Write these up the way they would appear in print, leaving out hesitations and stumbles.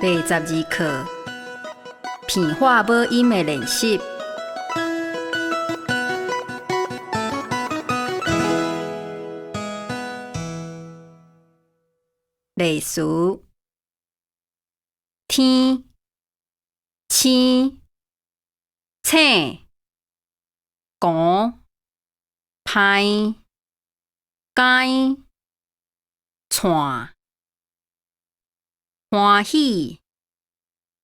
第十二課，鼻化母音的練習。例詞：天、星、醒、寒、歹、該、串、歡喜、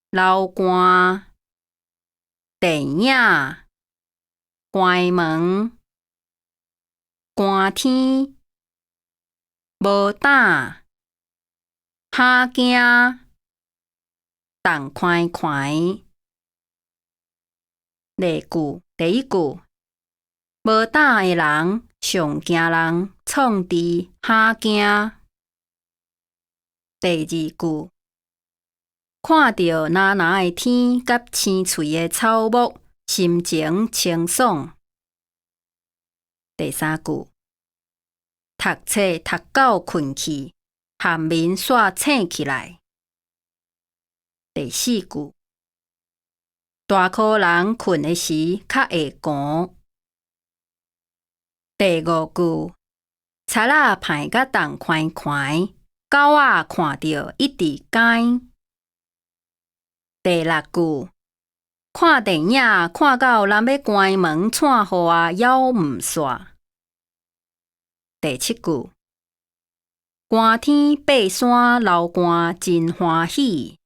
流汗、電影、關門、寒天、無膽、哈驚、重寬寬。例句，第一句，無膽的人上驚人創治哈驚。第二句，看著藍藍的天佮青翠的草木，心情清爽。第三句，讀冊讀到睏去，頷面煞醒起來。第四句，大箍人睏的時較會寒。第五句，賊仔歹甲重寬寬，狗仔看著一直該。第六句，看電影看到人欲關門掣雨啊，猶毋煞。第七句，寒天爬山流汗真歡喜。